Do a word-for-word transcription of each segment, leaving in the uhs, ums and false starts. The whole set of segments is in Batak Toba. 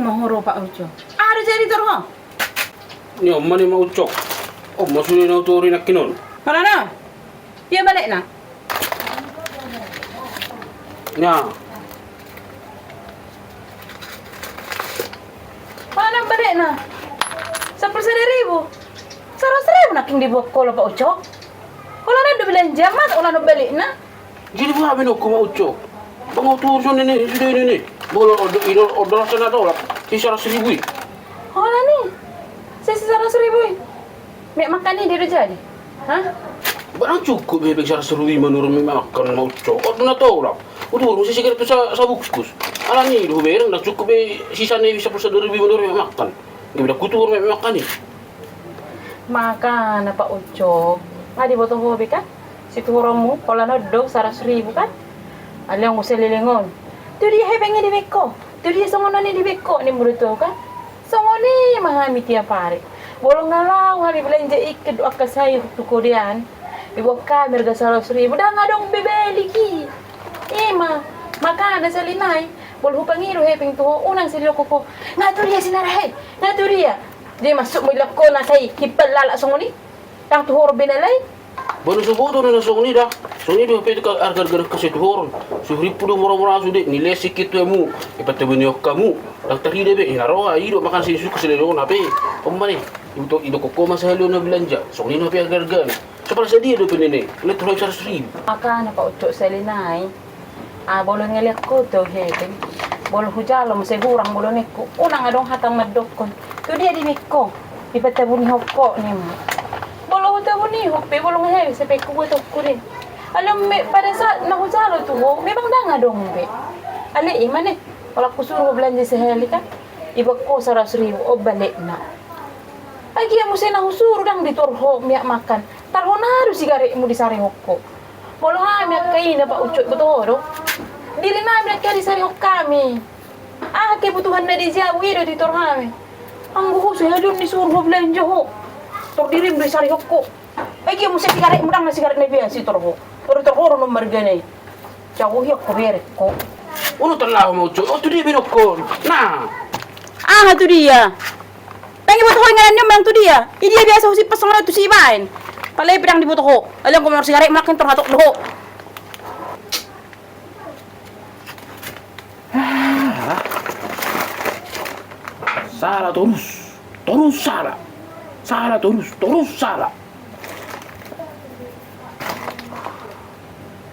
Mahoro Pak Ucok. Aha do jadi tuhoron? Ni on ma ni Mak Ucok. On ma sude na hutuhor i nangkin on. Holan on? Ia balekna. Ia. Mana balekna? Sampulu sada ribu. Saratus ribu nangkin diboan ho Pak Ucok. Holan on do belanja, masa holan on balekna? Jadi boha be ningku Mak Ucok? Bang au tuhor songon i sude i. Molo odo i do, odo rasa na tolap. Si saratus ribu i. Holan i. Si saratus ribu i. Miak makan i dia do jadi. Hah? Ba ndang cukup be hepeng saratus ribu i manurun miak makan Mak Ucok. Odo na tolap. Hutuhor muse sigaret tu sa, sabungkus. Alani do hubereng ndang cukup be sisana i sampulu sada ribu i manurun miak makan. Gabe ndang hutuhor miak makan i. Makana Pak Ucok, nga diboto ho be kan? Situhoronmu, holan on do saratus ribu kan? Alai muse leleng on. Tu dia hepeng i dibaen ho? Tu dia songon on i dibaen ho, nimmu do tu au kan? Songon i ma hami tiap ari. Molo nga laho hami belanja ikan dohot angka sayur tu kodean, diboan hami arga saratus ribu, ndang adong be balik i. I ma, makana sahali nai, molo hupangido hepeng tu ho, unang sai didok ho, nga tu dia si Narahe, nga tu dia. Jadi masuk molo didok ho na sai himpal lalap songon i. Ndang tuhoron be na lain. Ba na so huboto na songon i da. Songon i do hape tu arga-arga na sai tuhoron. Sude hurimpu do mora-mora sude, nilehon singkir tu hamu. Dipatabunihon hamu. Ndang tarida be, i na ro, i do makana sai sungkun sahali on hape. On ma ne. Didok ho ma sahali on na belanja. Songon i do hape arga-argana. Sampulu sada dope nene. Nilehon tu hamu saratus ribu. Makana Pak Ucok sahali nai. Ah, molo nilehon ho tu hepeng, molo hujalo muse hurang molo ningku, unang adong hata mandokkon tu dia dibaen ho, dipatabunihon ho nimmu. Molo hutabunihon pe, molo nga hepeng sai pe huboto ho do i. Alai me-, pada saat na hujalo tu ho memang ndang adong be. Alai i ma ne, molo husuru ho belanja sahali kan, diboan ho saratus ribu, on balekna. Ai gia muse na husuru ndang dituhor ho miak makan. Tarhona do sigaretmu disarihon ho. Molo hami angka ina Pak Ucok, boto ho do. Diri nami ndang hea disarihon hami. Aha kebutuhan na di jabu i do dituhor hami. Anggo ho sahali on disuru ho belanja ho, tor dirim do disarihon ho. Ai gia muse sigaretmu ndang na sigaret na biasa dituhor ho. Tor dituhor ho do na margana i. Jago hian ho bereng ho. Olo tong laho Mak Ucok. O tu dia be ningku on? Na. Aha tu dia? Ndang diboto ho inganan ni on manang tu dia. I dia biasa husimpan songon on tusi ibaen. Pala i pe ndang diboto ho. Alai anggo manurun sigaretmu nangkin tor hatop do ho. Ah. Sala torus. Torus sala. Sala torus. Torus sala.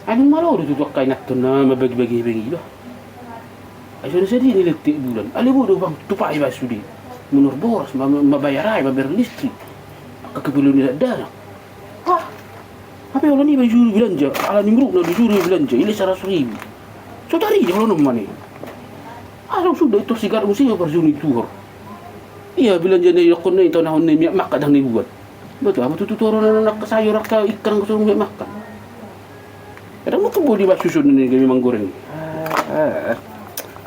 Ai dung malo do tutu angka inanta on na mambagi-bagi hepeng i ba. Ai so na sadia nilehon tiap bulan. Alai boi do bang tupa iba sude. Manurun boras, ma-, ma-, mambayar aek, mambayar listrik. Angka keperluan ni dakdanak. Hah? Hape holan i ba disuru belanja. Ala ni muruk na disuru belanja. Nilehon saratus ribu. So tarida holan on ma ne. Asa suda dituhor sigaret muse parjolo dituhor. Ia belanja na didokkon na i, taonahon na i miak makan ndang na dibuat. Ba tu aha ma tutu tuhoron na angka sayur angka ikan anggo so miak makan. Kadang mungkin boi dibaen suson na gabe manggoreng. Ah, ah, ah.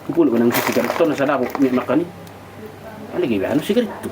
Hupaulak ma nang sigaret on asa dapot miak makan i. Alai gabe anu sigaret tu.